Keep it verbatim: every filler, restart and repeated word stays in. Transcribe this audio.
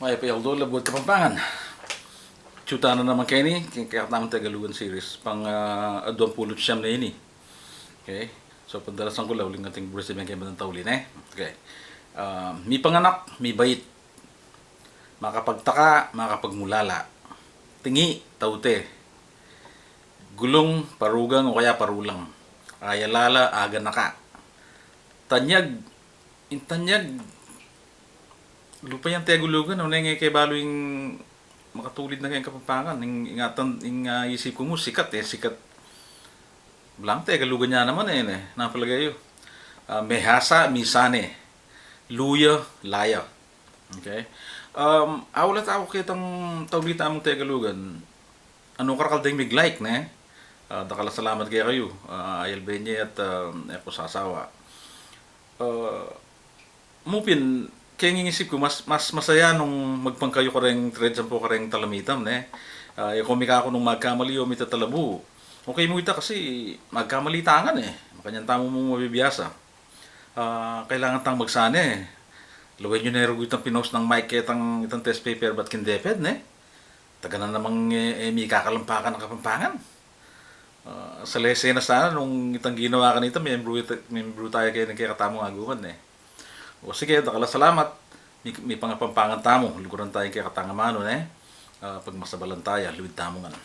Mayap a aldo la buat Kapampangan. Atyu tana naman keni king kekatamung Tegalugan series. Pang, ah, aduang pulu't siyam na ini. Okay? So, padalasan ku la uling ating Bruce Beng kaya matang tauli, ne? Okay. Ah, mipanganak, mibait. Makapagtaka, makapagmulala. Tingi, taute. Gulung, parugang o kaya parulang. Ayalala, aganaka. Tanyag, ing tanyag, lupa yang Tegalugan, o neng e ke balu ing makatulid na keng Kapampangan, ing, ing atan, ing, ah, isip ku mu, sikat e, sikat. Blang Tegalugan ya naman e, ne, napalagay yu. Ah, mehasa, misane, luya, laya. Okay? Um, awala ta ku ketang tauli tamung Tegalugan. Anu karakal deng mig-like, ne? Ah, dakal a salamat kekayu. Ah, ayal benye at, ah, e ku sasawa. Ah, mu pin, keng isip ku, mas, mas masaya nung magpang kayu kareng threads ampo kareng talamitam, ne? Ah, e ku mikaku nung magkamali o mitatalabu. Okay mu ita kasi magkamali tangan e. Makanyan tamu mu mabibiasa. Ah, kailangan tang magsane. Lawen yu ne rugu itang pinost nang Mike ketang itang test paper bat king DepEd, ne? Taga na namang, e, e, mikakalampakan a Kapampangan. Ah, salese na sana nung itang ginawa kanita, membru, membru taya keng kekatamung aguman, ne? O sige, dakal a salamat. Mi, mipangapampangan tamu, luguran taya ing kekatang amanu, ne? Ah, pagmasabalan taya, luid tamu ngan.